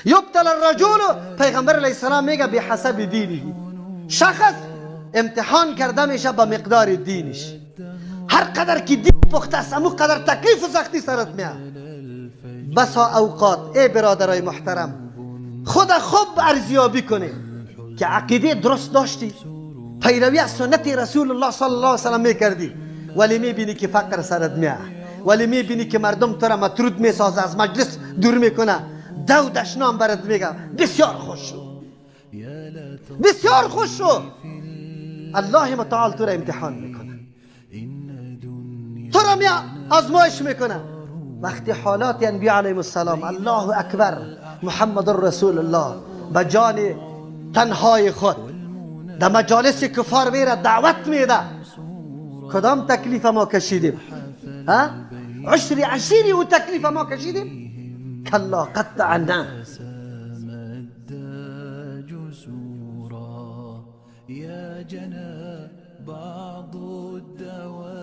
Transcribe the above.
یبتل الرجل، پیغمبر علیه السلام میگه به حسب دینه، شخص امتحان کرده میشه به مقدار دینش. هر قدر که دین پخته است امو قدر تکلیف و سختی سرت میاد. بسا اوقات ای برادرای محترم، خود خوب ارزیابی کنی که عقیده درست داشتی، پیروی از سنت رسول الله صلی الله علیه وسلم میکردی، ولی میبینی که فقر سرت میاد، ولی میبینی که مردم تو را مطرود میسازه، از مجلس دور میکنه، دو دشنام برات میگه. بسیار خوش شو، بسیار خوش شو. الله متعال تو را امتحان میکنه، تو را می آزمایش میکنه. وقتی حالات انبیاء علیهم السلام، الله اکبر، محمد رسول الله به جان تنهای خود در مجالس کفار میره دعوت میده، کدام تکلیف ما کشیدیم؟ ها؟ عشر عشیری و تکلیف ما کشیدیم؟ کلا قطعا. يا جنى بعض الدواب.